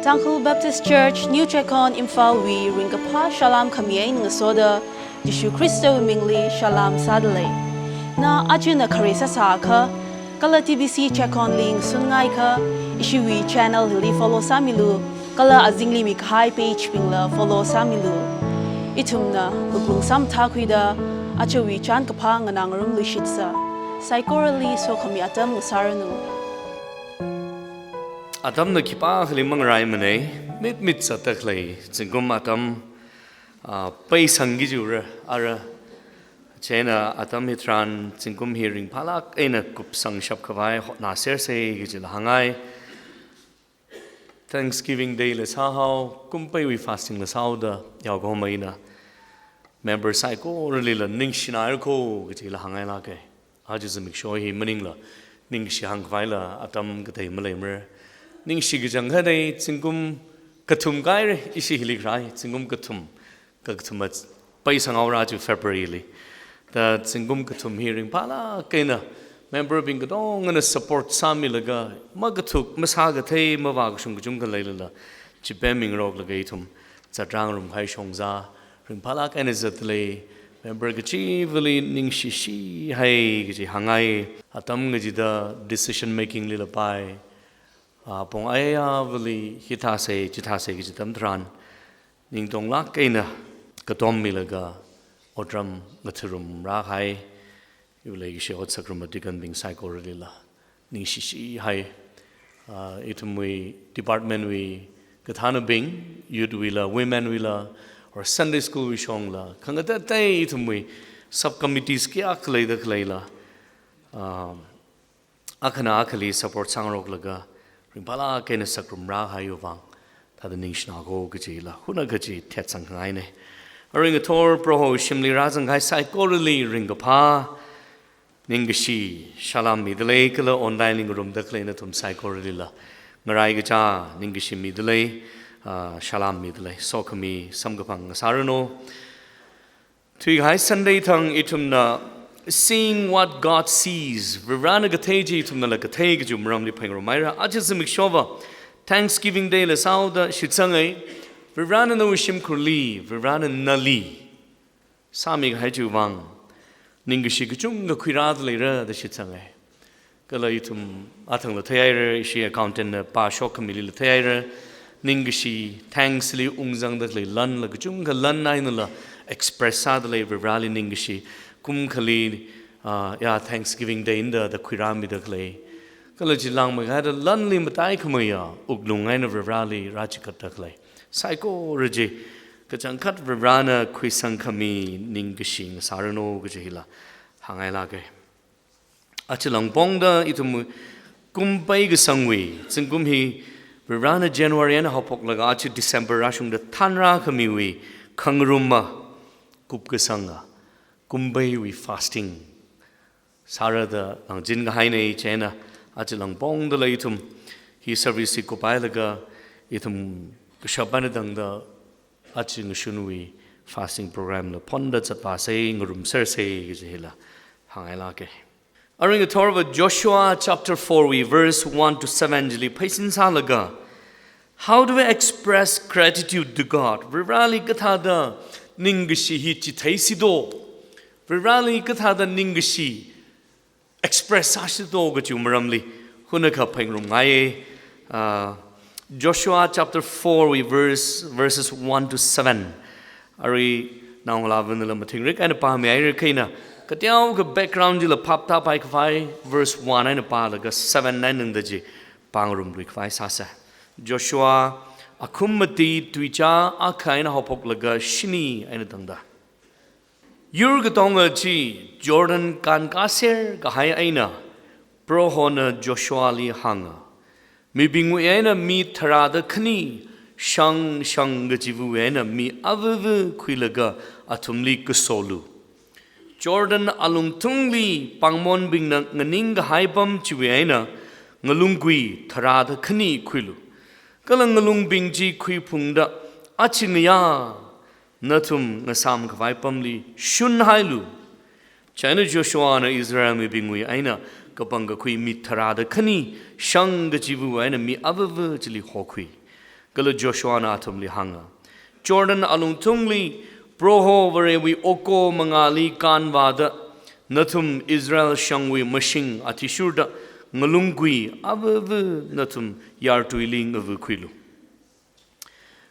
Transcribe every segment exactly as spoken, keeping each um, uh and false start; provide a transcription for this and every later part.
Tangkhul Baptist Church, New Checkon, Imphal wui ringkaphā salām khami eina ngasoda, Jishu Khristawui mingli salām sādalei. Na ajana khare sāsākha, kala T B C Checkon li ngasunngaiakha, ishiwui channel hili follow sāmilu, kala azingli mikahai page bingla follow sāmilu. Ithumna wuklung samphangkhuida, ajawui chānkaphā nganāngarumluishitsa. Saikorali sokhami atam ngasāranu. Atamna khipākhali mangaraimanei, mitmit zatdalei, zingkum atam, ah, peisangki jiura, ara. Chieina atam hitharan zingkum hi ringphālāk eina kupsangshap khavai hotnāsersa kajila hāngngai. Thanksgiving Day la sāhao, kumpeiwui fasting la sāhaoda, yaokahoma ina member saikoralila ningshināhaira ko kajila hāngngailāka. Aja zimiksho hi maningla, ningshi hāngkhavaila atam katei maleimara. Ningshi kachangkhatta zingkum kathum kāhaira, ishi hili kharā, zingkum kathum, kakathuma peisanghaora chi February li. Da zingkum kathum hi ringphālāk eina member bing katongana support sāmilaga, makathuk, masākathei, mavākashung kachungkha leilala, chipemmingaroklaga ithum zatrāngarumkahai shongza ringphālāk eina zatdalei, member kachivali ningshishihai kaji hāngngai. Atam kachida decision making lila pai, ah, pung ayāvali hithāsa, chithāsa kaji atam tharan, ningtonglāk eina katommilaga otram ngatharumrākahai, iwui leikashi ot sāngarumma deaconbing saikoralila ningshishihai. Ah, ithumwui department wui kathānabing, youth wuila, women wuila, or Sunday school wui shongla, khangateitei ithumwui sub committees kayākha leida khaleila, ah, akhana akhali support sāngaroklaga, ringphālāk eina sāngarumrākahaiwui vang, thāda ningshina ko kajila, hunakha chi thetsangkhangainei. Arui ngathor Proho shimli rāzangkahai saikorali ringkaphā, ningkashi salām midalei kala online li ngarumda khalei nathum saikoralila, ngaraikachā ningkashi midalei, ah, salām midalei, sokhami samkaphang ngasāranu. Thuikahai Sunday thang ithumna Seeing What God Sees, Varivarana kathei chi ithumnala kathei kaji maramli phaningngarumhaira. Aja zimiksho va Thanksgiving Day la sāhaoda shitsangai, Varivarana nawui shimkhurli, Varivarana nali sāmikahai chiwui vang ningkashi kachungkha khuirāda leira da shitsangai. Kala ithum athangla theihaira, ishi accountant na pāshok khamilila theihaira, ningkashi, thanks li ungzangda khalei lanla kachungkha lan einala express sādalei Varivarali ningkashi, kumkhali, ah, ya Thanksgiving Day eina da khuirāmida khalei. Kala chi langmeikahai da lanli mataikhameiya wuklung eina Varivarali rāchikatda khalei saikora chi, kachangkhat Varivarana khuisangkhami ningkashi ngasāranu kaji hila hāngngailāka. Aja langpongda ithum kumpei kasangwui, zingkum hi Varivarana January eina haophoklaga aja December rāshungda thānrākhamiwui khangarumma kupkasanga, kumpeiwui fasting sāra da langzinkahainei. Chieina aja langpongdala ithum hi service hi kuphailaga, ithum kashap eina tangda aja ngashunwui fasting program la phonda zatvāsa, ngarumsersa kaji hila hāngngailāka. Arui ngathor va Joshua chapter four wui verse one to seven chili pheisin sālaga, how do we express gratitude to God? Varivarali kathāda ningkashi hi chitheisi do? Varivarali kathāda ningkashi express sāsi do kaji maramli hunakha phaningngarumngaiya. Ah, Joshua chapter four wui verse, verses one to seven. Arui naongalāvana la mathingrik eina pāmihaira kha ina, kateokha background chila phap tāpaikhavai verse one eina pālaga seven eina tangda chi pāngarumluikhavai sāsa. Joshua akhum mati tuichā akha eina haophoklaga shini eina tangda. Yur katonga chi Jordan kānkāserkahai eina Prohona Joshuali hānga, mibingwui eina mi tharāda khani shang shang kachiva̱wui eina mi ava̱va̱ khuilaga athumli kasolu. Jordan alungthungli pāngmonbingna nganingkahai pam chiwui eina ngalunggui tharāda khani khuilu. Kala ngalungbing chi khuiphungda achi ngayā nathum ngasāmkhavai pamli shunhailu. Chieina Joshuana Israel mibingwui eina kapangkakhui mi tharāda khani shang kachiva̱wui eina mi ava̱va̱ chili hokhui. Kala Joshuana athumli hānga, Jordan alungthungli Proho Varewui oko mangāli kānvāda, nathum Israel shangwui mashing athishurda ngalunggui avava nathum yartuili ngavakhuilu.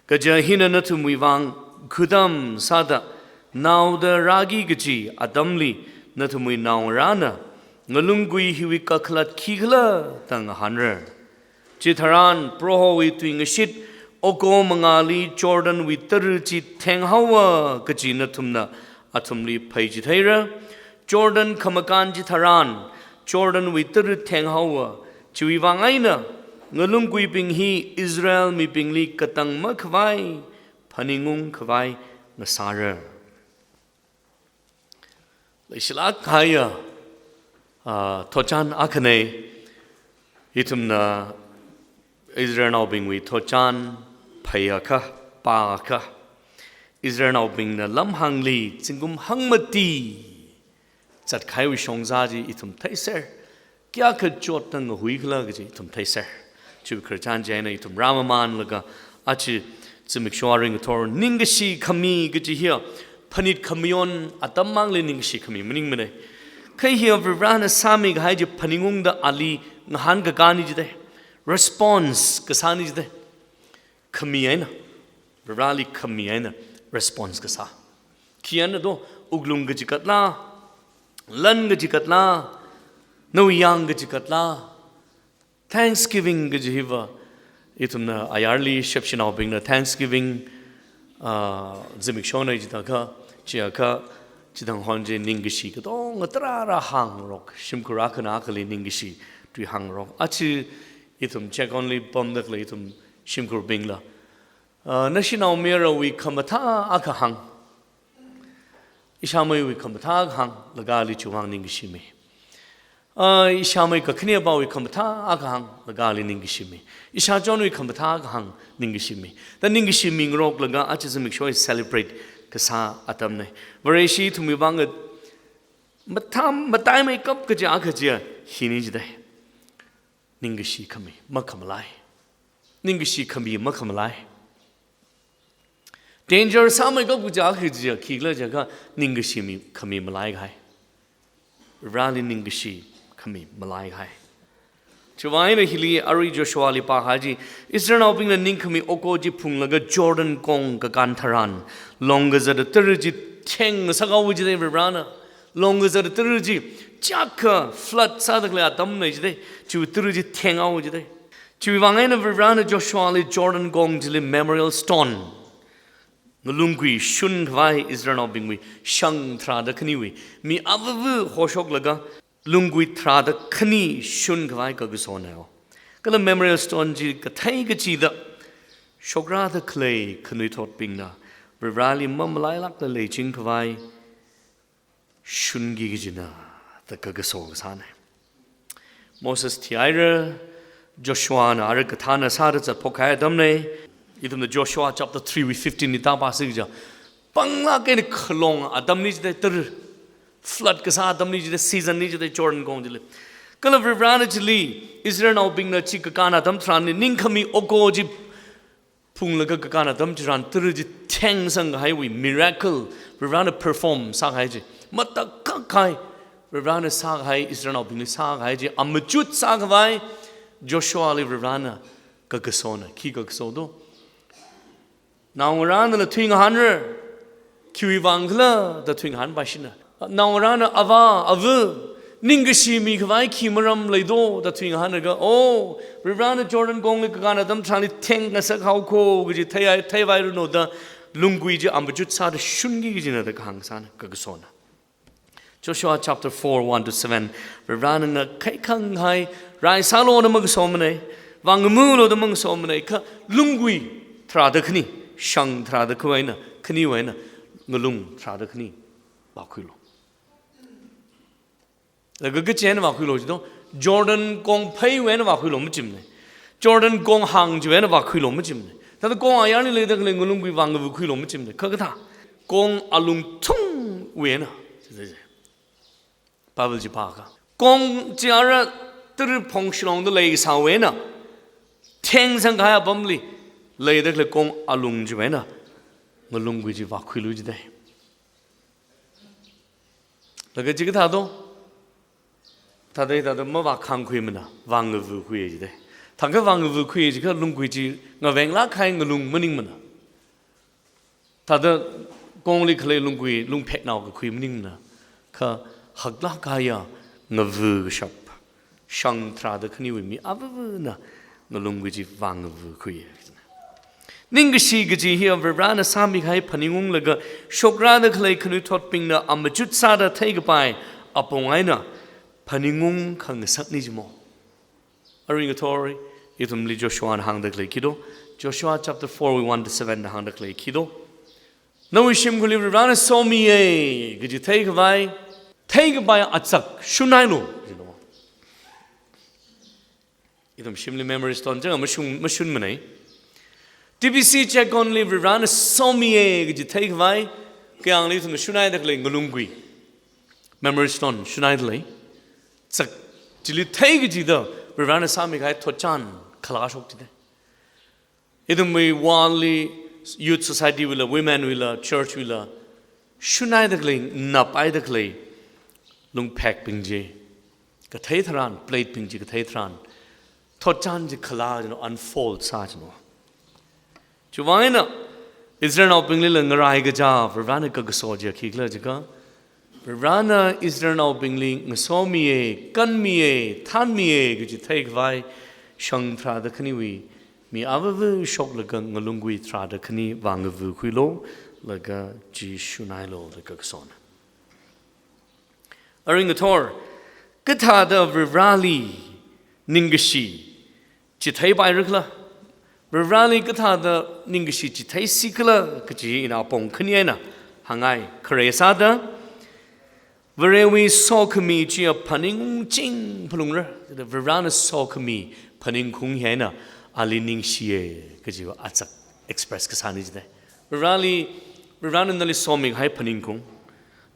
Kaja hina nathumwui vang khudam sāda naoda rāki kaji atamli nathumwui naongarāna ngalunggui hiwui kakhalat khikhala da ngahānra. Chitharan Prohowui tuingashit oko mangāli Jordanwui tara chi thenghaowa kaji nathumna athumli pheichitheira. Jordan khamakān chitharan Jordanwui tara thenghaowa. Chiwui vang eina ngalungguibing hi Israel mibingli katang makhavai phaningung khavai ngasāra. Leishilāk kahaiya, ah, thotchan akhana. Ithumna Israelnaobingwui thotchan pheiakha, pāakha, Israelnaobingna lamhāngli zingkum hangmati zatkahaiwui shongza chi ithum theiser. Kayākha chotda ngahuikhala kaji ithum theiser. Chiwui khararchan chieina ithum rāmamānlaga aja zimiksho ringathor ningkashi khami kaji hiya phanit khamayon atam mangli ningkashi khami maningmana. Kha hiya Varivarana sāmikahai chi phaningungda ali ngahānkakāna jida. Response kasāna jida. Khami eina, Varivarali khami eina response kasā. Khi eina do, wuklung kachikatlā, lan kachikatlā, nawui yāng kachikatlā, thanksgiving kaji hiva, ithumna ayarli shepshinaobingna thanksgiving, ah, zimikshona jidakha, chiakha, chithang hon chi ningkashi katonga tarāra hāngrok, shimkhur akhana akhali ningkashi tui hāngrok. Aja ithum check only pamdakhalei ithum shimkhurbingla. Ah, nashinaomayarawui khamathā akha hāng. Ishāmeiwui khamathā akha hāng, laga ali chiwui vang ningkashi mi. Ah, ishāmei kakhanepawui khamathā akha hāng, laga ali ningkashi mi. Ishāchonwui khamathā akha hāng, ningkashi mi. Da ningkashi mingaroklaga aja zimiksho celebrate kasā atamna. Vareshi ithumwui vang mathā, mataimeikap kaja akha chiya, hina jida. Ningkashi khami makhamalai. Ningkashi khami makhamalai. Danger sāmeikap kaja akha chiya, khikhala jiakha ningkashi mi khami malaikahai. Vareli ningkashi khami malaikahai. Chiwui vang eina hili arui Joshuali pākahai chi, Israelnaobingna ningkhami oko chi phunglaga Jordan kong kakān tharan, long kazata tara chi thengngasakhaowa jida Varivarana. Long kazata tara chi, chiyākha flood sādakhalei atamna jida, chiwui tara chi thengngasakhaowa jida. Chiwui vang eina Varivarana Joshuali Jordan kong chili memorial stone, ngalunggui shunkhavai Israelnaobingwui shang tharāda khaniwui, mi avava hoshoklaga lunggui tharāda khani shunkhavai kakasona. Kala memorial stone chi kathei kachida, shokrāda khalei khanuithotbingna Varivarali mamalailākda leichingkhavai shunki kajina da kakaso kasāna. Moses thihaira, Joshuana ara kathāna sāda zatphokhai atamna. Ithumna Joshua chapter three wui fifteen li tāpāsi kaja, panglāk eina khalong atamna jida, tara flood kasā atamna jida, season na jida Jordan kong chili. Kala Varivarana chili Israelnaobingna chi kakān atam tharanli ningkhami oko chi phunglaga kakān atam tharan tara chi thengsangkahaiwui miracle Varivarana perform sākahai chi, matakhak kahai Varivarana sākahai, Israelnaobingli sākahai chi amachut sākhavai Joshuali Varivarana kakasona. Khi kakaso do? Naongarānala thuingahānra, khiwui vangkhala da thuingahānpaishina. Naongarāna avā, ava, ningkashi mikhavai khi maram leido da thuingahānlaga, oh, Varivarana Jordan kongli kakān atam tharanli thengngasakhaoko kaji thei, theivairanu da lunggui chi amachut sāda shunki kajina da kahāng sāna, kakasona. Joshua chapter four, one to seven. Varivarana ngakhaikhanghai, rai sālu da mangasomana, vāngamuilu da mangasomana, kha lunggui tharāda khani, shang tharāda khavai eina, khaniwui eina, ngalung tharāda khani vākhuilu. Laga kachi eina vākhuilu jido, Jordan kong pheiwui eina vākhuilu machimana. Jordan kong hāng chiwui eina vākhuilu machimana. Thāda kong ayarli leidakhalei ngalunggui vāngavakhuilu machimana. Kha kathā, kong alungthungwui eina. Bible chi pākha, kong chi ara tara phongshilongda leikasāwui eina thengsangkahai apamli Leida khalei kong alung chiwui eina ngalungkui chi vākhuilu jidai. Laga chikathā do? Thāda thāda mavākhangkhuimana, vāngavukhui jidai. Thākha vāngavukhui jiakha lungkui chi ngavenglāk kahai ngalung maningmana. Thāda kongli khalei lungkui lungpheknao kakhui maningmana. Kha haklāk kahaiya ngavu kashap, shang tharāda khaniwui mi avavana ngalungkui chi vāngavukhui. Ningkashi kaji hiya Varivarana sāmikahai phaningunglaga shokrada khalei khanuithotbingna amachut sāda theikapai apong eina phaningung khangasakna jimo. Arui ngathor ithumli Joshuana hāngda khalei khi do? Joshua chapter four wui one to seven na hāngda khalei khi do? Nawui shimkhurli Varivarana somiya kaji theikhavai, theikapai achak shunhailu jino. Ithum shimli memory stone chang mashun, mashunmanei. T B C check only Varivarana somiya kaji theikhavai, kayāngli ithum shunhaida khalei ngalungkui memory stone shunhaida lei. Chak chili thei kachida Varivarana sāmikahai thotchan khalāshok jidai. Ithumwui worldli, youth society wuila, women wuila, church wuila shunhaida khalei, naphaida khalei lungphekbing chi kathei tharan, platebing chi kathei tharan, thotchan chi khalā jino, unfold sā jino. Chiwui vang eina Israelnaobinglila ngaraikaja Varivarana kakaso chi khikhala jiakha, Varivarana Israelnaobingli ngasomiya, kanmiya, thanmiya kaji theikhavai, shang tharāda khaniwui mi avava shoklaga ngalungkui tharāda khani vāngavukhuilu, laga chi shunhailu da kakasona. Arui ngathor, kathāda Varivarali ningkashi chitheipaira khala, Varivarali kathāda ningkashi chitheisi khala kaji ina apong khani eina hāngngai. Khare sāda, Varewui sokhami chiya phaningung ching phalungra. Thāda Varivarana sokhami phaningkhaung hi eina ali ningshiya kajiva achak express kasāna jidai. Varivarali, Varivarana nali somikahai phaningkhaung.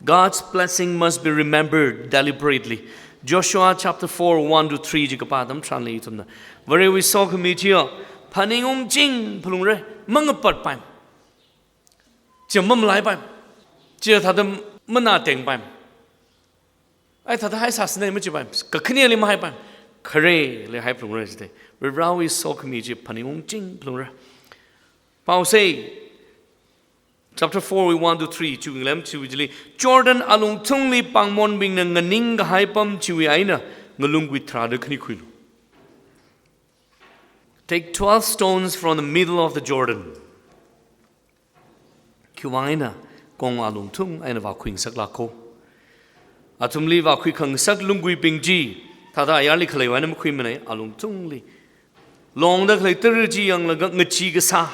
God's blessing must be remembered deliberately. Joshua chapter four, one to three chi kapā atam tharanli ithumna Varewui sokhami chiya phaningung ching phalungra, mangapatpaimana. Chiya mamalaipaimana. Chiya thāda manatengpaimana. Ai thāda haisāsana machipaimana. Kakhaneli mahaipaimana. Khareli haiphalungra jidai. Varivarawui sokhami chi phaningung ching phalungra. Paosei, chapter four wui one to three, chiwui ngalem chiwui chili, Jordan alungthungli pāngmonbingna nganingkahai apam chiwui eina ngalungkui tharāda khani khuilu. Take twelve stones from the middle of the Jordan. Khiwui vang eina kong alungthung eina vākhuingasaklā kho? Athumli vākhuikhangasak lungkuibing chi, thāda ayarli khaleiwui eina makhuimanei, alungthungli longda khalei tara chi yanglaga ngachee kasā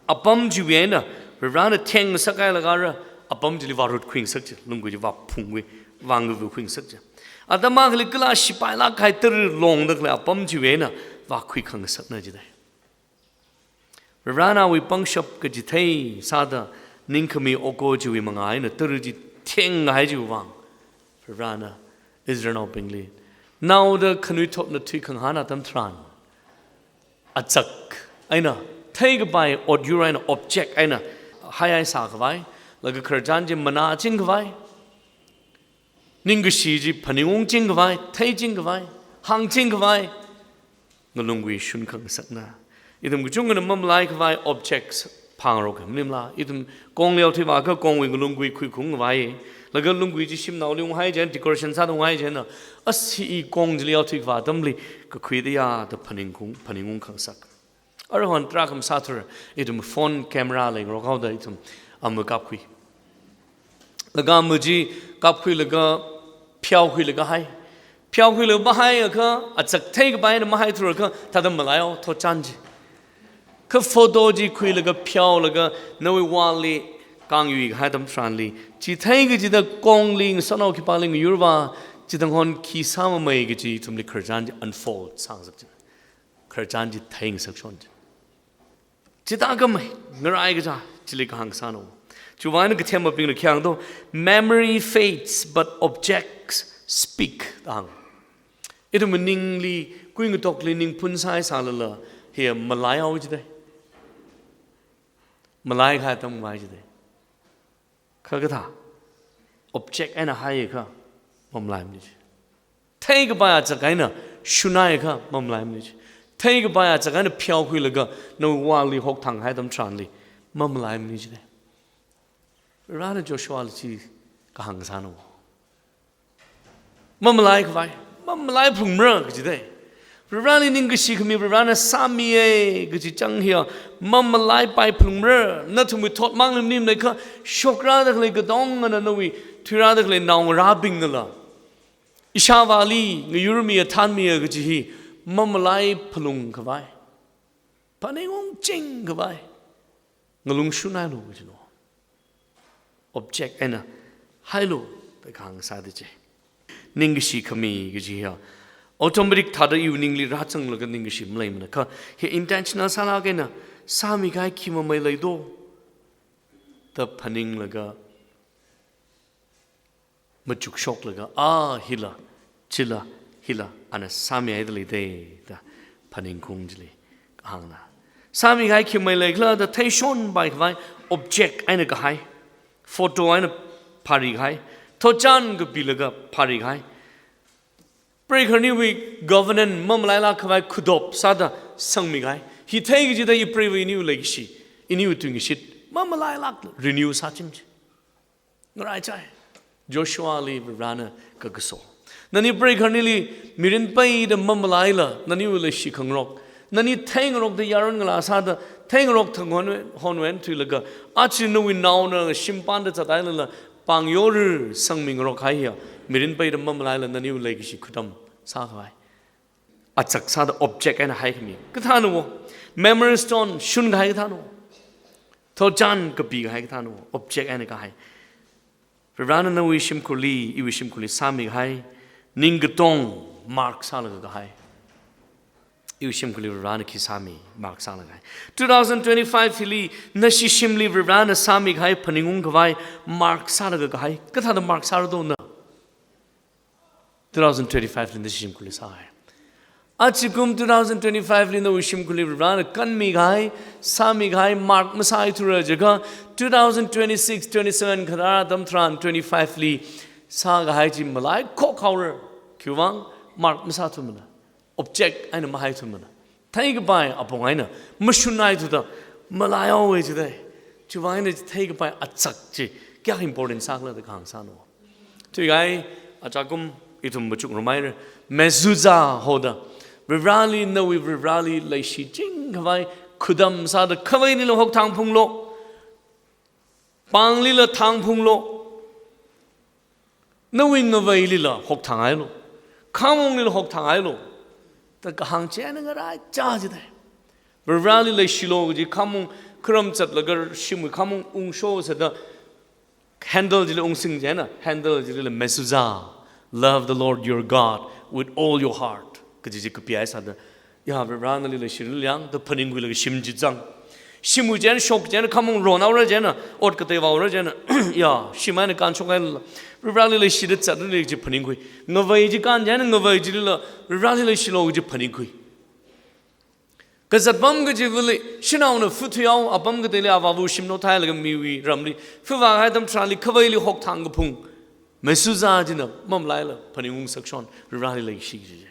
apam chiwui eina Varivarana thengngasak hailaga rā apam chili vārut khuingasak chi, lungkui chi vāphungwui, vāngavukhuingasak chi. Atam akhali kala shipailāk kahai tara longda khalei apam chiwui eina vākhuikhangasakna jidai. Varivarawui pangshap kachithei sāda ningkhami oko chiwui manga eina tara chi thengngai chiwui vang, Varivarana Israelnaobingli naoda khanuithotna thuikhangahān atam tharan, achak eina, theikapai otyur eina, object eina haihai sākhavai, laga khararchan chi manā chingkhavai, ningkashi chi phaningung chingkhavai, thei chingkhavai, hāng chingkhavai, ngalungkui shunkhangasakna. Ithum kachungkhana mamalaikhavai objects phāngarok maningmala? Ithum kongli yaothuivākha kongwui ngalungkui khuikhaungkhavai, laga lungkui chi shimnaoli unghai chieina, decoration sāda unghai chieina, asi i kong chili yaothuikhavā atamli kakhuida ya da phaningkhaung, phaningungkhangasak. Aruihon tarākha masāthura, ithum phone camera leingarok haoda ithum ama kapkhui. Laga ama chi kapkhuilaga pheokhuilaga hai. Pheokhuilaga mahaiakha, achak theikapai eina mahaithurakha, thāda malaihao thotchan chi. Kha photo chi khuilaga pheolaga nawui wall li kāngyuikahai atam tharanli, chithei kachida kongli ngasotnao khipāli ngayurva, chithang hon khi sāmamei kaji ithumli khararchan chi unfold sāngasak chi. Khararchan chi theingasak shon chi. Chithākhamei ngaraikaja chili kahāng sāna. Chiwui vang eina kathemabingna khi hāng do, "Memory fades, but objects speak," da hāng. Ithumwui ningli, kuingatokli ningphun sāhai sālala, hiya malaihao jidai. Malaikahai atam khavai jide. Kha kathā, object eina haiakha mamalaimana ji. Theikapai achak eina shunhaiakha mamalaimana ji. Theikapai achak eina pheokhuilaga nawui worldli hokthang kahai atam tharanli mamalaimana jide. Varena Joshuali chi kahāng sāna. Mamalai khavai, mamalai phalungmara kajide. Vareli ningkashi khami Varena sāmiya kaji chang hiya, mamalaipai phalungmara, nathumwui thotmangli maning, kha shokrada khalei katongana, nawui thuirāda khalei naongarābingnala ishāvāli ngayurmiya, thānmiya kaji hi mamalai phalung khavai, phaningungching khavai, ngalung shunhailu kajina. Object eina hailu da kahāng sāda ji. Ningkashi khami kaji hiya automatic thāda iwui ningli rāzanglaga ningkashi maleimana. Kha hi intentional sālāk eina sāmikahai khi mamei leido da phaninglaga, machukshoklaga, a hila, chila, hila ana sāmihaida leide da phaningkhaung chili kahāngna. Sāmikahai khi mamei leikhala da theishonpai khavai, object eina kahai, photo eina phari kahai, thotchan kapilaga phari kahai, preikharniwui covenant mamalailāk khavai khuitop sāda sangmi kahai. Hi thei kachida ipreiva iniwui leikashi, iniwui tuingashit mamalailāk renew sāching ji. Ngaraichai. Joshuali Varena kakaso. Nani preikharnili mirin peida mamalaila, naniwui leishi khangarok, nani theingarokda yaron ngalā sāda, theingarok thang hon, honwen thuilaga, aja nawui naona shimpanda zathailala pāngyor sangmi ngarokhai hiya, mirin peida mamalaila naniwui leikashi khuitam sākhavai achak sāda object eina haikhami kathāna wo. Memory stone shunkahai kathāna wo. Thotchan kapikahai kathāna wo. Object eina kahai. Varena nawui shimkhurli, iwui shimkhurli sāmikahai, ning katong mark sālaga kahai. Iwui shimkhurli Varena khi sāmi, mark sālaga kahai. Two thousand twenty-five hili nashi shimli Varena sāmikahai phaningung khavai mark sālaga kahai. Kathāda mark sāra dona? Two thousand twenty-five li nashi shimkhurli sāhai. Ajakum two thousand twenty-five li nawui shimkhurli Varena kanmikahai, sāmikahai mark masāithura jiakha, two thousand twenty-six, twenty-seven kharā atam tharan twenty-five li sākahai chi malaikhok haora. Khiwuivang? Mark masāthumana. Object eina mahaithumana. Theikapai apong eina mashunhaithuda malaihaowa jidai. Chiwuivang eina theikapai achak chi kayākha important sākhala da kahāng sāna. Thuikahai, ajakum ithum machukngarumhaira. Mezuzah hoda, Vareli, nawui Vareli leishiching khavai khuitam sāda khaveinila hokthangphunglu. Pānglila thangphunglu. Nawui ngaveilila hokthanghailo. Khamunglila hokthanghailo. Da kahāng chieina ngaraicha jidai. Vareli leishilo kaji khamung kharam zatlaga shimwui khamung ungsho sāda handle chili ungsing chieina, handle chilila mezuzah, "Love the Lord your God with all your heart" kaji chi kapihai sāda, ya, Vare nali leishirali yang da phaningkhuilaga shim chi zang. Shimwui chieina shok chieina khamung ronhaora chieina, ot katei vāhaora chieina, ya, shim eina kānshokhailala, Vareli leishida zatrali chi phaningkhui. Ngavei chi kān chieina ngavei chilila Vareli leishilo chi phaningkhui. Kazatpam kachivali, shanaona fu thuihao, apam kateili avāva shimnao thailaga miwui ramli fu vākahai atam tharanli khaveili hokthang kaphung, mezuzah china mamalaila phaningung sakshon, Vareli leishi chi.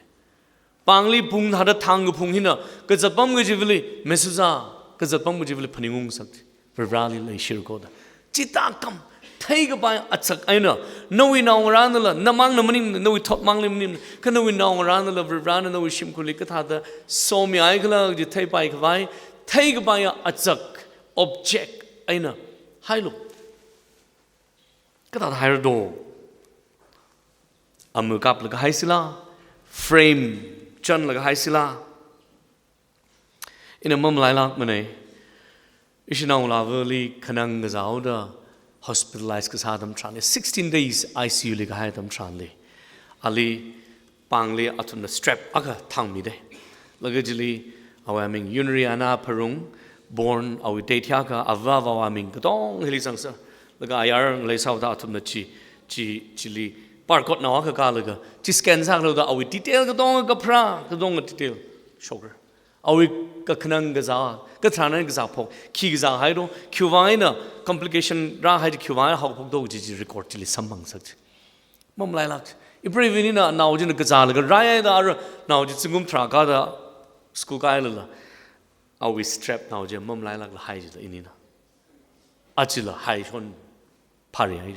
Pāngli pung thāda thang kaphung hina, kazatpam kachivali mezuzah, kazatpam kachivali phaningung sak chi. Vareli leishir koda. Chithākha, theikapai achak eina, nawui naongarānala, namangna maning, nawui thotmangli maning, kha nawui naongarānala, Varena nawui shimkhurli kathāda somihaikhala chi theipai khavai, theikapai achak, object eina hailu. Kathāda haira do? Amu kaplaga haisila, frame chanlaga haisila. Ina mamalailākmana. Ishi naongalāvali khanang kazāhaoda hospitalize kasā atam tharanli, sixteen days I C U li kahai atam tharanli, ali pāngli athumna strap akha thangmida. Laga chili awui aming Yunriana Pharung, born awui date hiyākha, avā avawui aming katong hili zangsa. Laga ayar ngalei sāhaoda athumna chi, chi, chili barcode nao akha kālaga, chi scan sākhaluda awui detail katong kapharā, katong detail shokra. Awui kakhanang kazā, katharan kazā phok, khi kazā hairo, khiwuivang eina complication rāhai chi, khiwuivang eina haophokdo kaji chi record chili samphangsakchi. Mamalailak. Ipreivana nao china kazālaga rāhaida ara nao chi zingkum tharā kāda school kāhailala, awui strap nao chi mamalailakla hai jida inina. Achila haishon pharihai.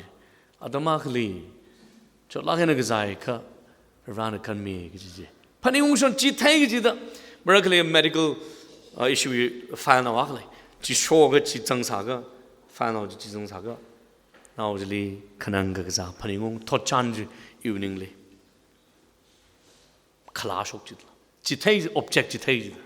Atam akhali chotlak eina kazāakha Varena kanmi kaji chi. Phaningungshon chi thei kajida. Marakhali medical, uh, issue file nao akhalei. Chi shoka chi zangsaka, file nao chi zangsaka, nao chili khanang kakazā phaningung thotchan chi iwui ningli khala shok chila. Chi thei, object chi thei chila.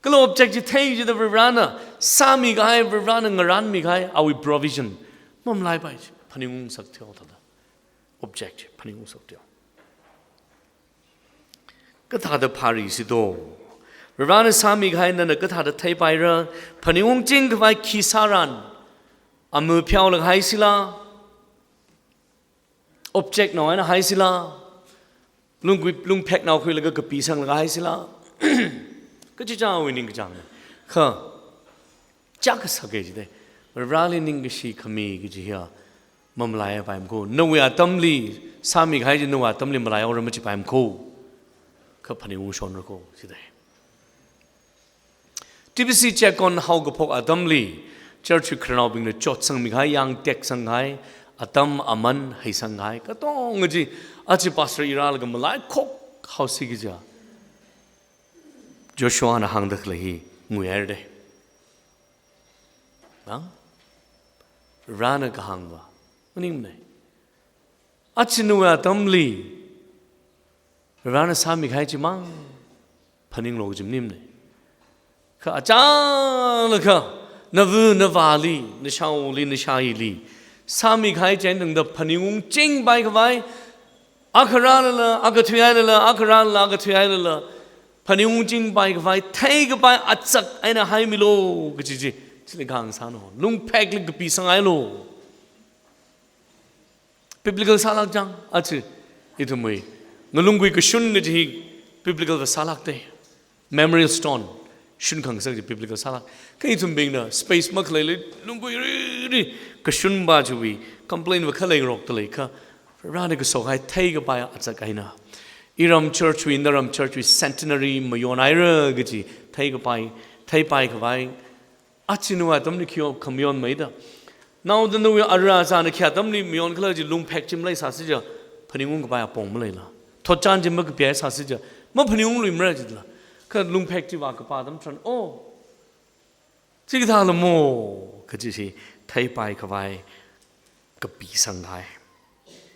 Kala object chi thei chida Varena sāmikahai, Varena ngaranmikahai awui provision mamalaipai chi phaningungsak theo thāda. Object chi phaningungsak theo. Kathāda pharisi do? Varena sāmikahai nana kathāda theipaira? Phaningungching khavai khi sāran? Ama pheolaga haisila? Object nao eina haisila? Lungkui, lungphek nao khuilaga kapisanglaga haisila? Kachichāwui ningkachāngna. Kha, chak kasake jida. Vareli ningkashi khami kaji hiya mamalaipaimana ko. Nawui atamli sāmikahai chi nawui atamli malaihaora machipaimana ko. Kha phaningungshonra ko jida. T B C check-on haokaphok atamli, church wui khararnaobingna chotsangmikahai, yāng teksanghai, atam aman heisanghai, katonga chi, achi pastor i rālaga malaikhok haosi kaja Joshua na hāngda khalei hi nguihaira de. Nang? Varena kahāngva maningmana. Achi nawui atamli Varena sāmikahai chimang phaninglu kaji maningmana. Kha achālakha, nava navāli, nashaoli, nashaili sāmikahai chieina tangda phaningungchingpai khavai, akha rālala, akha thuihailala, akha rālala, akha thuihailala, phaningungchingpai khavai theikapai achak eina haimilu kaji chi, chili kahāng sāna. Lungphekli kapisang hailu. Biblical sālak chang, achi ithumwui ngalungkui kashun kaji hi biblical va sālak de. Memorial stone shunkhangasak chi biblical sālak. Kha ithumbingna space makhaleili lungkui riri kashunpa chiwui complain va khalei ngarokta lei kha, Varena kasokhai theikapai achak eina. Iram church wui, naram church wui centenary mayonhaira kaji theikapai, theipai khavai. Achi nawui atamli khi khamayonmeida. Naoda nawui ara azāna khi atamli mayonkhala chi lungphek chi maleisāsi ja, phaningung kapai apong maleila. Thotchan chi makapihaisāsi ja, maphaningungluimara jila. Kha lungphek chi vākapa atam tharan, oh, chikathāla mo, kaji chi theipai khavai kapisanghai.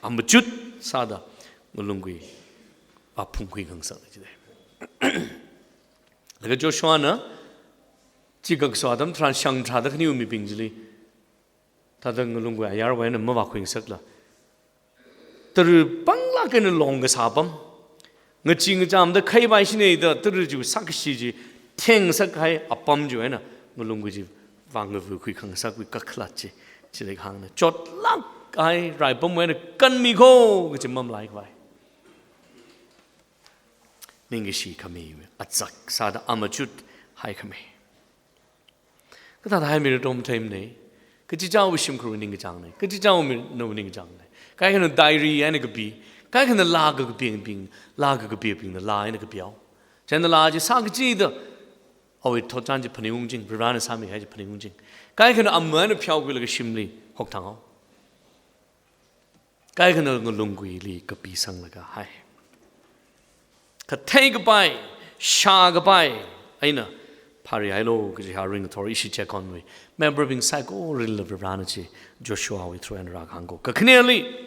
Amachut sāda ngalungkui aphung khuikhangasakna jida. Laga Joshua na chi kakaso atam tharan shang tharāda khaniwui mibing chili, thāda ngalungkui ayarwui eina mavākhuingasakla, tara panglāk eina long kasā apam, ngachee ngachamda khaipai shina da tara chi sākashi chi thengsakhai apam chiwui eina ngalungkui chi vāngavukhuikhangasakwui kakhalat chi, chili kahāngna. Chotlākhai raipamwui eina kanmi ko kaji mamalai khavai. Ningkashi khami achak sāda amachut haikhami. Kathāda haimira tom theimana. Kachichāwui shimkhurwui ningkachāngna. Kachichāwui mi-, nawui ningkachāngna. Kaikhana diary eina kapi. Kaikhana laa kakapi bing, laa kakapibingna laa eina kapihao. Chieina laa chi sākachida awui thotchan chi phaningungching, Varena sāmikahai chi phaningungching. Kaikhana ama eina pheokhuilaga shimli hokthang hao. Kaikhana ngalungkuili kapisanglaga hai. Kha theikapai, shākapai eina pharihailo kaji ha ringthor ishi check-on wui member bing saikoralinla Varena chi Joshua wui through eina rākahāng ko. Kakhaneli,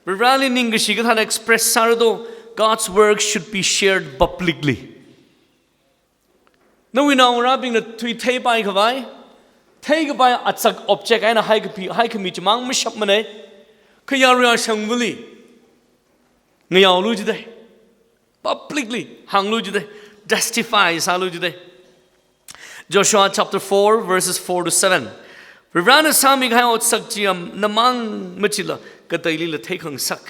Vareli ningkashi kathāda express sāra do, God's work should be shared publicly. Nawui naongarābingna thuitheipai khavai, theikapai achak object eina haikapi, haikhami chimang mashapmana. Kha yarui ashangvali ngayaolu jida. Publicly hānglu jida. Testify sālu jida. Joshua chapter four, verses four to seven. Varena sāmikahai otsak chi am namang machila kateilila theikhangasak.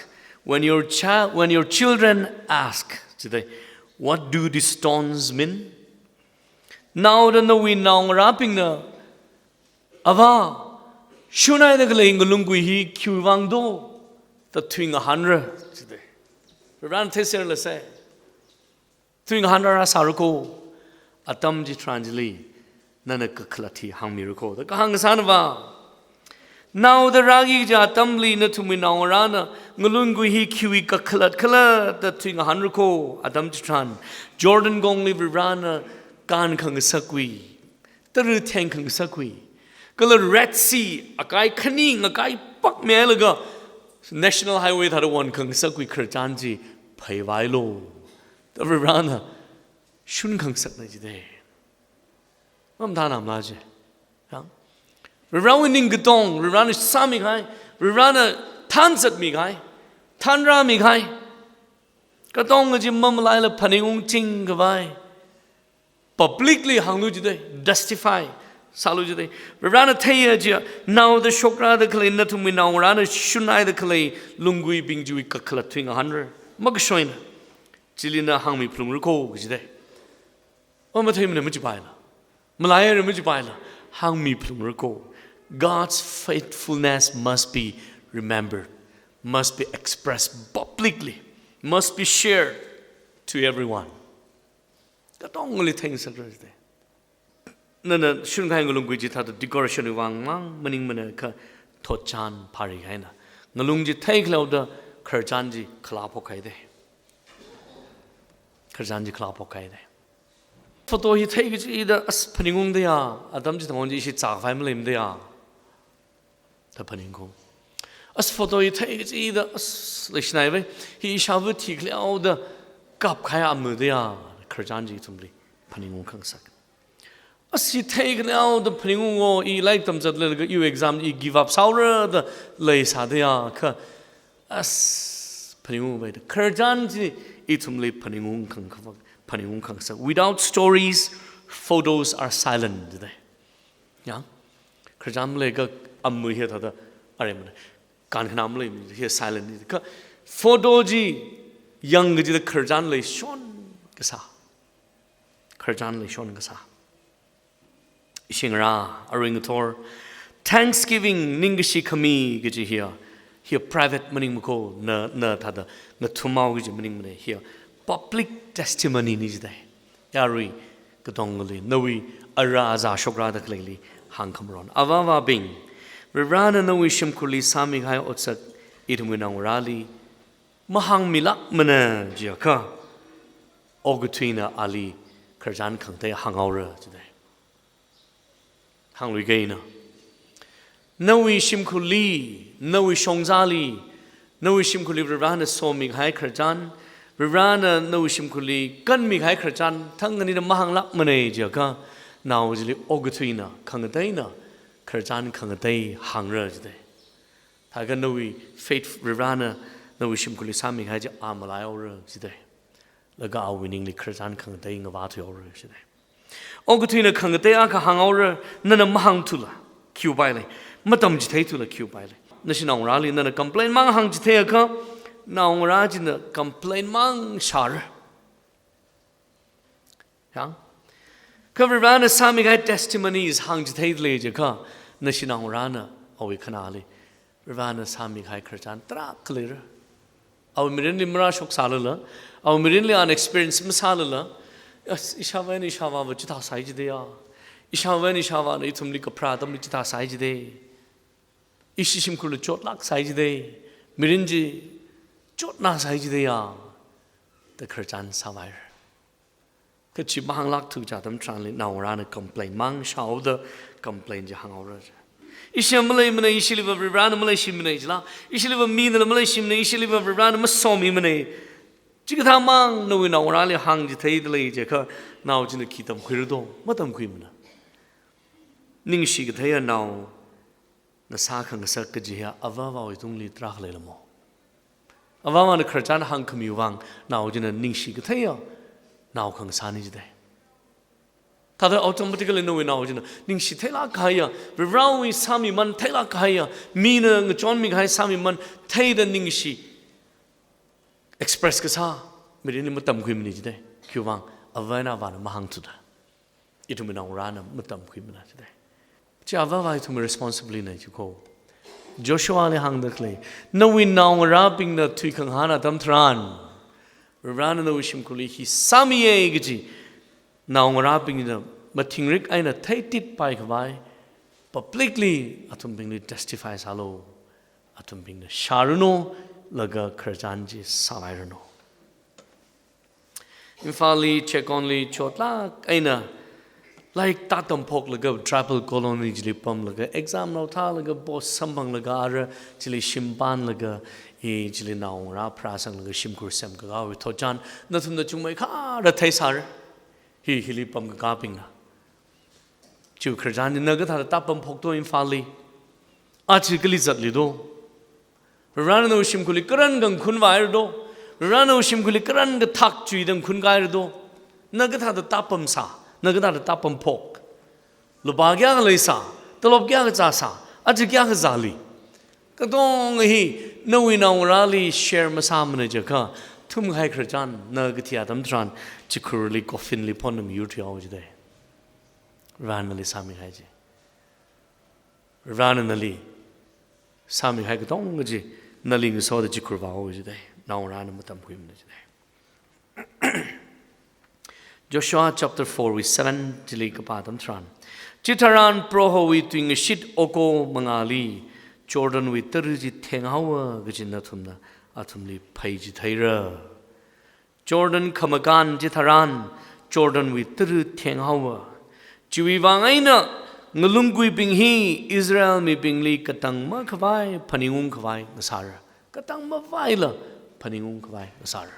When your child, when your children ask, jida, "What do these stones mean?" Naoda nawui naongarābingna, Avā, shunhaida khalei ngalunggui hi khiwui vang do, da thuingahānra, jidei. Varivarana theiserlāsei. Thuingahān rāsāra ko, atam chitharan chili nana kakhalat hi hāngmira ko, da kahāng sānava. Naoda rāki kaja atamli nathumwui naongarāna ngalunggui hi khiwui kakhalat khala da thuingahānra ko, atam chitharan Jordan kongli Varivarana kānkhangasakwui, tara thengkhangasakwui, kala Red Sea akai khani ngakai pakmihailaga National Highway thāda onkhangasakwui khararchan chi phaivailu, da Varivarana shunkhangasakna jidei. Mamathānamala je. Ya? Varivarawui ningkatong, Varivarana sāmikahai, Varivarana thanzatmikahai, thanrāmikahai, katonga chi mamalaila phaningungching khavai publicly hānglu jidei, testify sālu jidei. Varivarana theiya chiya, naoda shokrada khalei nathumwui naongarāna shunhaida khalei lungguibing chiwui kakhalat thuingahānra. Makashoina. Chili na hāngmiphalungra ko, kajidei. O matheimana machipaila, malaira machipaila, hāngmiphalungra ko. God's faithfulness must be remembered, must be expressed publicly, must be shared to everyone. Katongali theingasakra jidei. Nana shunkahai ngalunggui chi thāda decoration wui vang mang maningmana, kha thotchan phārihaina. Ngalung chi theikhaleoda khararchan chi khalā phokhaidei. Khararchan chi khalā phokhaidei. Photo hi theikachida as phaningungda ya, atam chitharan chi ishi zākhavai maleimada ya, da phaningung. As photo hi theikachida as leishinaivai, hi ishāva thikhaleoda kapkahai amada ya, khararchan chi ithumli phaningungkhangasak. As hi theikaleoda phaningung o, i lairik tamzatlaga iwui exam i give up sāhaora da leisāda ya, kha as phaningungvaida khararchan chi ithumli phaningungkhang-, phaningungkhangasak. Without stories, photos are silent, jidei. Ya? Khararchan maleiakha amu hi thāda, aremana, kānkhanā malei hi silent ni. Kha photo chi yangkachida khararchan leishonkasā. Khararchan leishonkasā. Ishi ngarā, arui ngathor, thanksgiving, ningkashi khami kaji hiya, hiya private maningmana ko, na, na thāda ngathumhaoki kaji maningmana, hiya public testimony na jidei. Yarui katongali, nawui ara aza shokrada khaleili hāngkhamaron. Avāvabing, Varivarana nawui shimkhurli sāmikahai otsak ithumwui naongarāli mahāngmilākmana jiakha, okathuina ali khararchan khangatei hānghaora jidei. Hāngluiga ina, nawui shimkhurli, nawui shongzali, nawui shimkhurli Varivarana somikahai khararchan, Varivarana nawui shimkhurli kanmikahai khararchan thangkhanina mahānglākmana jiakha, nao chili okathuina khangateina khararchan khangatei hāngra jidei. Thākha nawui faith Varivarana nawui shimkhurli sāmikahai chi a malaihaora jidei. Laga awui ningli khararchan khangatei ngavāthuihaora jidei. Okathuina khangatei akha hānghaora, nana mahāngthula, khiupailei. Matamchitheithula, khiupailei. Nashi naongarāli nana complain mang hāngchitheiakha, naongarā china complain mang shāra. Yang? Kha Varivarana sāmikahai testimonies hāngchitheilei jiakha, nashi naongarāna awui khanāli Varivarana sāmikahai khararchan tarākha leira. Awui mirinli marāshoksālala, awui mirinli ana experience masālala, as, ishāvā eina ishāvāva chithā sāi jideiya. Ishāvā eina ishāvāna ithumli kapharā atamli chithā sāi jidei. Ishi shimkhurla chotlāk sāi jidei. Mirin chi chotnā sāi jideiya, da khararchan sāvaira. Kha chi mahānglākthu kaja atam tharanli naongarāna complain mang shāhaoda complain chi hānghaora. Ishi maleimana, ishiliva Varivarana maleishimana jila, ishiliva minala maleishimana, ishiliva Varivarana masomimana. Chikathā mang nawui naongarāli hāngchitheidalei jiakha, nao china khi tamkhuira do, matamkhuimana. Ningshi katheiya nao na sākhangasak kaji hiya avāvawui tungli tarākha leilamo. Avāvana khararchan hāngkhamiwui vang nao china ningshi katheiya nao khangasāna jidei. Thāda automatically nawui nao china ningshi theilāk kahaiya, Varivarawui sāmiman theilāk kahaiya, mina ngachonmikahai sāmiman theida ningshi express kasā mirinli matamkhuimana jidei. Khiwui vang, avā eina avāna mahāngthuda. ithumwui naongarāna matamkhuimana jidai. Chi avāva ithumwui responsibility na jiko. Joshuali hāngda khalei, nawui naongarābingna thui khangahān atam tharan, Varena nawui shimkhurli hi sāmiya kaji, naongarābingna mathingrik eina theititpai khavai, publicly athumbingli testify sālu, athumbingna shāranu, laga khararchan chi sālairanu. Imphalli, Checkon li chotlāk eina lairik tātamphoklaga tribal colony chili pamlaga, exam nao thālaga, boss samphanglaga, ara chili shimpānlaga, i chili naongarā pharāsanglaga, shimkhur semkakāwui thotchan nathumna chungmeikharda theisāra. Hi, hili pamkakābingna. Chiwui khararchan chi na kathāda tāpamphokdo Imphalli? Aja kali zatlido? Varena nawui shimkhurli karan khangakhun vāhairado? Varena nawui shimkhurli karan kathak chuida ngakhun kāhairado? Na kathāda tāpamsā? Na kathāda tāpamphok? Lupā kayākha leisā? Tolop kayākha zāsā? Aja kayākha zāli? Katonga hi nawui naongarāli share masāmana jiakha, thumkahai khararchan na kathi atam tharan chikhurli coffin li phonda mayur thuihaowa jidai. Varena nali sāmikahai chi. Varena nali sāmikahai katonga chi nali ngasoda chikhur vāhaowa jidai. Naongarāna matamkhuimana jidai. Joshua chapter four wui seven chili kapā atam tharan, chitharan Prohowui tuingashit oko mangāli Jordanwui tara chi thenghaowa kaji nathumna athumli phei chitheira. Jordan khamakān chitharan Jordanwui tara thenghaowa. Chiwui vang eina ngalungguibing hi Israel mibingli katang makhavai phaningungkhavai ngasāra. Katang mavaila phaningungkhavai ngasāra.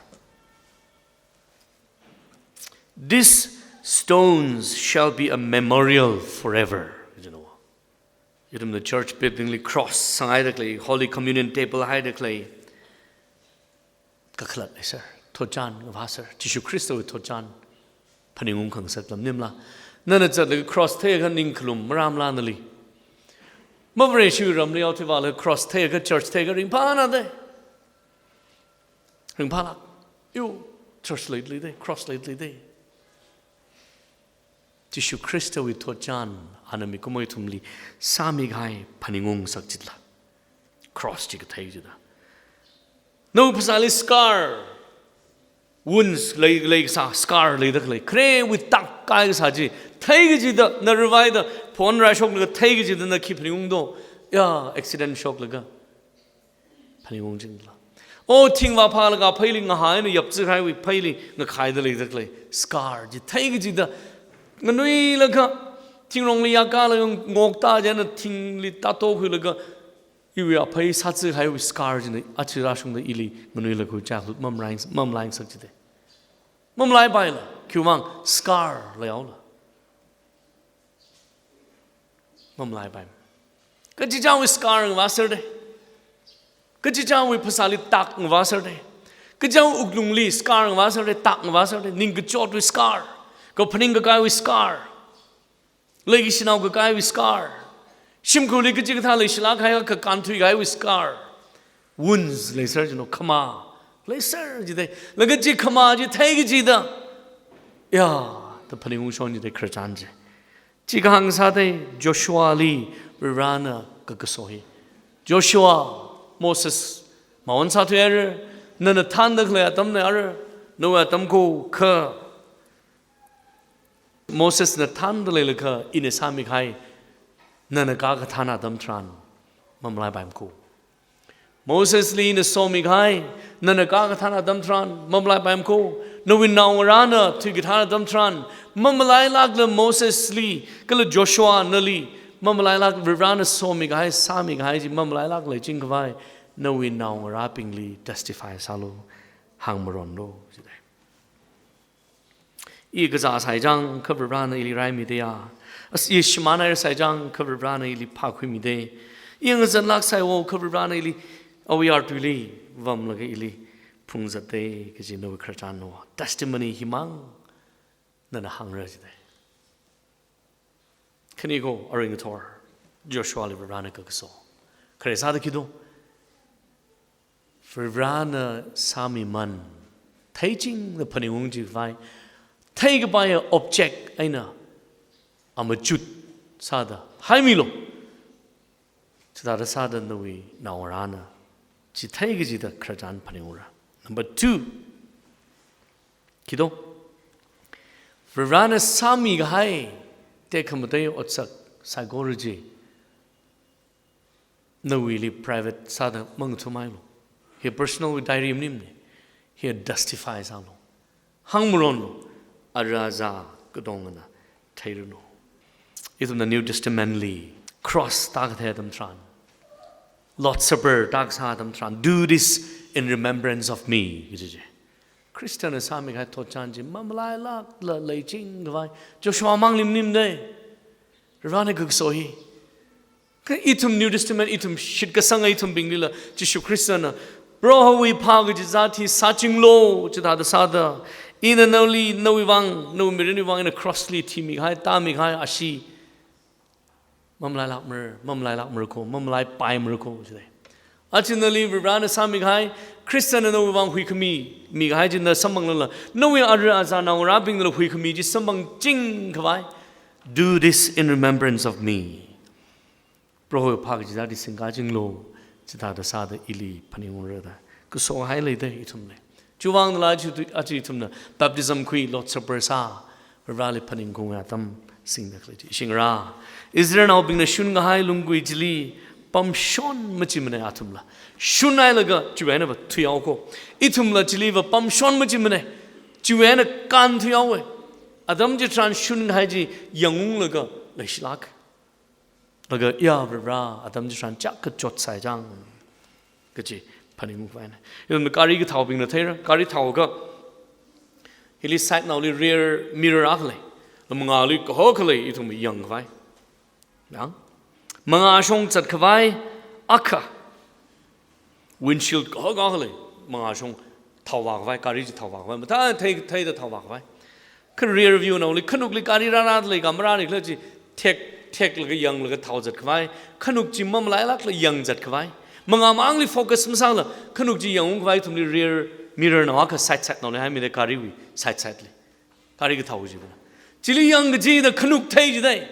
"These stones shall be a memorial forever." You know. Ithumna church building li cross sanghaida khalei, Holy Communion table haida khalei, kakhalat leiser, thotchan ngavāser, Jishu Khristawui thotchan phaningung khangasak lam maningla. Nana zatlaga cross theiakha ning khalum marāmala nali? Mavareshi ramli yaothui vālaga cross theiakha, church theiakha ringphāna dei. Ringphālāk. Yo, church leilei dei, cross leilei dei. Jishu Khristawui thotchan, ana mikumo ithumli sāmikahai phaningung ngasakchila. Cross chi kathei chida. Nawui phasāli scar, wounds lei, leikasā, scar leida khalei, kharewui tak kaikasā chi theikachida, na ravaida, phon raishoklaga theikachida na khi phaningungdo? Ya, accident shoklaga phaningung chingla. O, thingvā phālaga pheili ngahai eina yapzikahaiwui pheili ngakhaida leida khalei scar chi theikachida, nganuilakha, thingrongli yākalaga ngokta chieina thingli tātokhuilaga, iwui aphei sāzikahaiwui scar china aja rāshungda ili nganuilakha chakhu mamalaing, mamalaingsakchida. Mamalaipaila, khiwuivang scar leihaola. Mamalaipai. Kachichāwui scar ngavāser dei. Kachichāwui phasāli tak ngavāser dei. Kachichāwui wuklungli scar ngavāser dei, tak ngavāser dei. Ningkachotwui scar. Kaphaning kakaiwui scar. Leikashinao kakaiwui scar. Shimkhurli kachikathā leishilāk kahai kakānthuikahaiwui scar. Wounds leiser jino, khamā leiser jidei. Laga chi khamā chi theikachida, ya, da phaningungshon jidei khararchan chi. Chi kahāng sāda Joshuali Varena kakaso hi. Joshua, Moses mawon sāthuihaira, nana thānda khalei atamna ara, nawui atam ko kha. Mosesna thānda leilakha ina sāmikahai, nana kākathāna atam tharan mamalaipaimana ko. Mosesli ina somikahai, nana kākathāna atam tharan mamalaipaimana ko. Nawui naongarāna thuikathāna atam tharan mamalailākla Mosesli, kala Joshua nali mamalailāk. Varena somikahai, sāmikahai chi mamalailāk leiching khavai nawui naongarābingli testify sālu, hāngmaronlu jidei. I kazā sāi chang kha Varena ili raimidei ya. As, i shimānhaira sāi chang kha Varena ili phākhuimidei. I ngazanlāk sāi wo kha Varena ili awui artuili vamlaga ili phungzatdei kaji nawui khararchan no. Testimony himang nana hāngra jidei. Khani ko, arui ngathor Joshuali Varena kakaso. Khare sāda khi do? Varena sāmiman theichingda phaningungching khavai, theikapai object eina amachut sāda haimilu. Chithāda sāda nawui naongarāna chithei kachida khararchan phaningungra. Number two, khi do? Varivarāna sāmikahai tekhamatei otsak saikora chi nawuili private sāda mangathumhailu. Hi personal diary maningmana. Hi testify sālu. Hāngmaronlu. Ara azā katongana theiranu. Ithumna New Testament li cross tākathei atam tharan, Lord's Supper tākasā atam tharan, "Do this in remembrance of me," kaji chi. Christian na sāmikahai thotchan chi mamalailākla leiching khavai. Joshua mangli maningmana. Varivarāna kakaso hi. Kha ithum New Testament, ithum shitkasanga ithumbinglila Jishu Khristana Prohowui phā kachizat hi sāchinglu, chithāda sāda, ina nali, nawui vang, nawui mirinwui vang ina cross li thimikahai, tāmikahai ashee mamalailākmara, mamalailākmara ko, mamalaipaimara ko, chida. Aja nali Varivarāna sāmikahai, Khristana nawui vang huikhami mikahai chi na samphanglala, nawui ara azā naongarābingla huikhami chi samphangching khavai. "Do this in remembrance of me." Prohowui phā kachizat hi singkachinglu, chithāda sāda ili phaningungra da kasohai leida ithumli. Chiwuivangla aja, aja ithumna baptism khui, Lord's Supper sā, Varivarāli phaningkhaung atam singda khalei chi. Shingra, Israelnaobingna shunkahai lunggui chili pamshon machimana athumla. Shunhailaga chiwui einava thuihaoko. Ithumla chiliva pamshon machimana. Chiwui eina kānthuihaowa. Atam chitharan shunkahai chi yangunglaga leishilāk. Laga, ya Varivarā, atam chitharan chiyākha chotsai chang kaji phaningung khavai na. Ithum gari kathaobingna theira, gari thaoakha hili side naoli rear mirror akha lei. Lamangāli kaho akha lei, ithum yangkhavai. Yang? Mangāshong zatkhavai akha. Windshield kaho akha lei, mangāshong thaovākhavai, gari chi thaovākhavai. Mathāthei, theida thaovākhavai. Kha rear view naoli, khanukli gari rārāda lei ka marāra khala chi thek, theklaga yanglaga thaozatkhavai. Khanuk chi mamalailākla yangzatkhavai. Mangā mangli focus masāla, khanuk chi yangungkhavai ithumli rear mirror nao akha side side naoli haimida, gariwui side side li. Gari kathao chi. Chili yang kachida khanuk thei chida.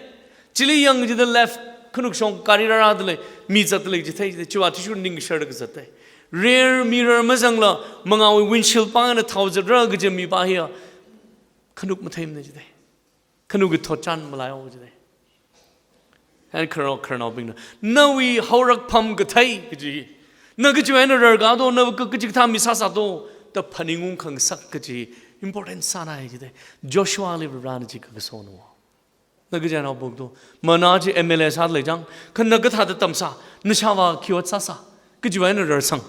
Chili yang kachida left khanukshong gari rārāda lei, mi zatda lei chi thei chida. Chiwui athishurda ning sharda kazata. Rear mirror mazangla mangāwui windshield pāngna thaozatra kaji mipā hiya khanuk matheimana chida. Khanukki thotchan malaihao chida. Eina khararnao, khararnaobingna, nawui haorakpham kathei kaji, na kachiwui eina rarkā do, na ka-, kachikathā mi sāsā do da phaningung khangasak kaji important sānai chida. Joshuali Varivarāna chi kakasona. Na kachiwui eina haophok do, manna chi M L A sāda lei chang, kha na kathāda tamsā, na ishāvā khi ot sāsā, kachiwui eina rarsang,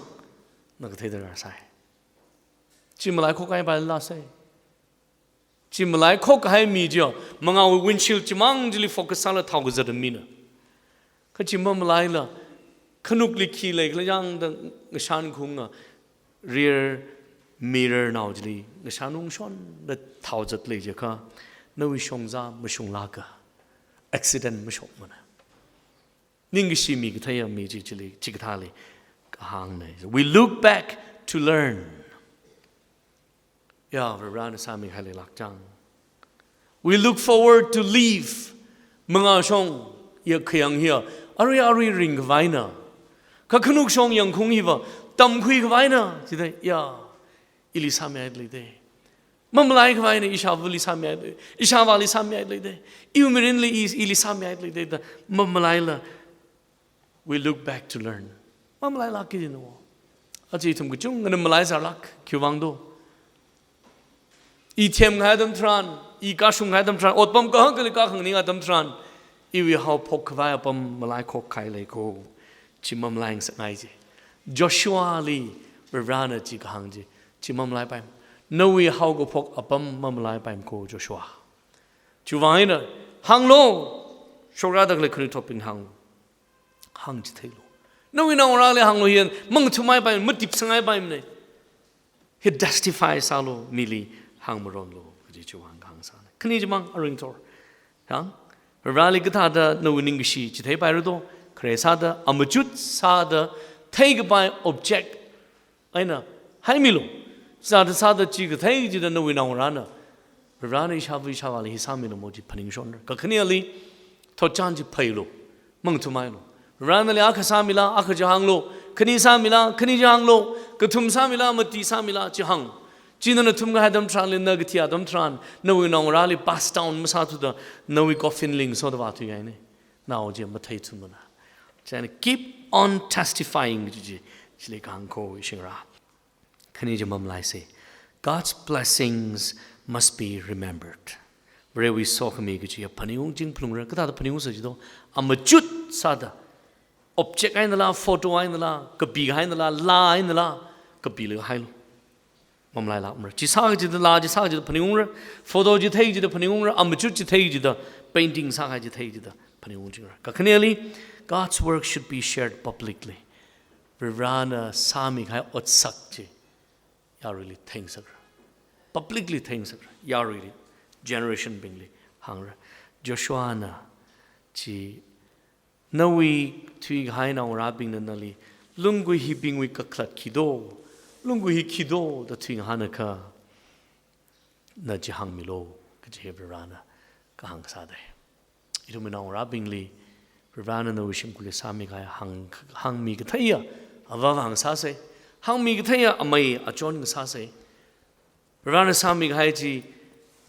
na katheida rarsai. Chi malaikhokhai paila sai. Chi malaikhokhai mi chiya, mangāwui windshield chimang chili focus sāla thaokazata mina. Kha chi mamalaila, khanukli khi leikhala chang da ngashankhaunga, rear mirror nao chili ngashanungshonda thaozat lei jiakha, nawui shongzā mashunglāka, accident mashokmana. Ningkashi mi katheiya mi chi chili, chikathāli kahāngna. We look back to learn. Ya, Varivarāna sāmihai leilāk chang. We look forward to leave. Mangāshong ya khayang hiya arui arui ringkhavaina. Kha khanukshong yangkhaung hiva tamkhuikhavaina. Chida, ya, ili sāmihai leida. Mamalaikhavaina, ishāvāli sāmihai lei, ishāvāli sāmihai leida. Iwui mirinli i, ili sāmihai leida da mamalaila. We look back to learn. Mamalailāk kajina. Aja ithum kachungana malaisālāk, khiwuivang do? I themkahai atam tharan, i kashunghai atam tharan, otpam kahak kali kakhangning atam tharan, iwui haophokkhavai apam malaikhok kahai lei ko. Chi mamalai ngasakngai chi. Joshuali Varivarāna chi kahāng chi, chi mamalaipaimana. Nawui haokaphok apam mamalaipaimana ko Joshua. Chiwuivang eina, hānglu, shokrāda khalei khanuithotbing hānglu. Hāngchitheilu. Nawui naongarāli hānglu, hi mangathumhaipai, matipsanghaipaimana. Hi testify sālu, mili hāngmaronlu, kaji chiwuivang kahāng sāna. Khani chimang aring thor. Yang, Varivarāli kathāda nawui ningkashi chitheipaira do, khare sāda, amachut sāda, theikapai object eina haimilu. Sāda sāda chi kathei chida nawui naongarāna Varena ishāva ishāvāli hi sāmilu mo chi phaningshonra. Kakhaneli, thotchan chi phailu, mangathumhailu. Varena nali akha sāmila, akha chi hānglu, khani sāmila, khani chi hānglu, kathum sāmila, mati sāmila, chi hāng. Chi nana thumkahai atam tharanli, na kathi atam tharan, nawui naongarāli pass down masāthuda, nawui coffin li ngasoda vāthuihaina. Nao chi matheithumana. Chieina keep on testifying chi chi, chili kahāng kho ishingra. Khani chi mamalaisa. God's blessings must be remembered. Varewui sokhami kachi phaningung chingphalungra, kathāda phaningungsa jido, amachut sāda. Object einala, photo einala, kapi einala, laa einala, kapilaga hailu. Mamalailākmara. Chi sā kachida, laa chi sā kachida phaningungra, photo chi thei kachida phaningungra, amachut chi thei kachida, painting sākahai chi thei kachida phaningung chingra. Kakhaneli, God's work should be shared publicly. Varena sāmikahai otsak chi yaruili theingasakra. Publicly theingasakra. Yaruili, generation bingli hāngra. Joshua na chi, nawui thuikahai naongarābingna nali, lunggui hibingwui kakhalat khido, lunggui hi khido da thuingahānakha, na chi hāngmilu, kachi hi Varena kahāng sāda. Ithumwui naongarābingli, Varena nawui shimkhurli sāmikahai hāng, hāngmi katheiya, avāva ngasāsa. Hāngmi katheiya, amei achon ngasāsa. Varena sāmikahai chi,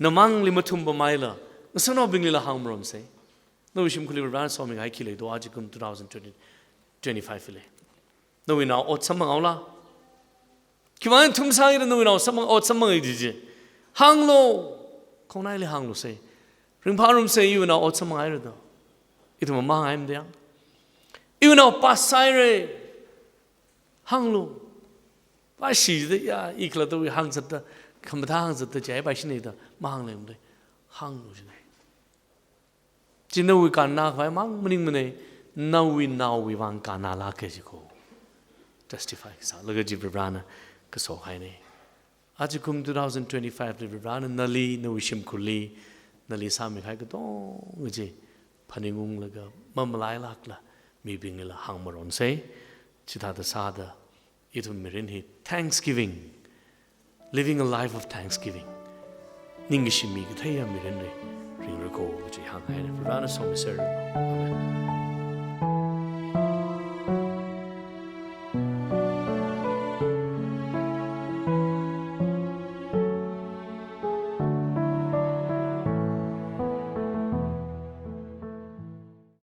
namangli mathumpa maila, ngasānaobinglila hāngmaronsa. Nawui shimkhurli Varena somikahai khi leido, ajakum two thousand twenty, twenty-five li. Nawui nao ot samphanghaola. Khiwuivang thumsāngaida nawui nao samphang, ot samphanghai chi chi. Hānglu. Khongnaili hānglusa. Ringphārumsa, iwui nao ot samphanghaira da. Ithum mahāngngaimada yang. Iwui nao pass sāhaira. Hānglu. Pass sāshida ya, i khalattawui hāngzatda, khamathā hāngzatda, chai pass sāhaina da, mahānglemda. Hānglu jina. Chi nawui kannākhavai mang maningmana, nawui naowui vang kannālāka jiko. Testify sālaga chi Varena kasohaina. Ajakum two thousand twenty-five li Varena nali, nawui shimkhurli, nali sāmikahai katonga chi phaningunglaga mamalailākla, mibinglila hāngmaronsa. Chithāda sāda, ithum mirin hi thanksgiving, living a life of thanksgiving, ningkashi mi katheiya mirinli ringra kho kachi hānghaina. Varena somiserra. Amen.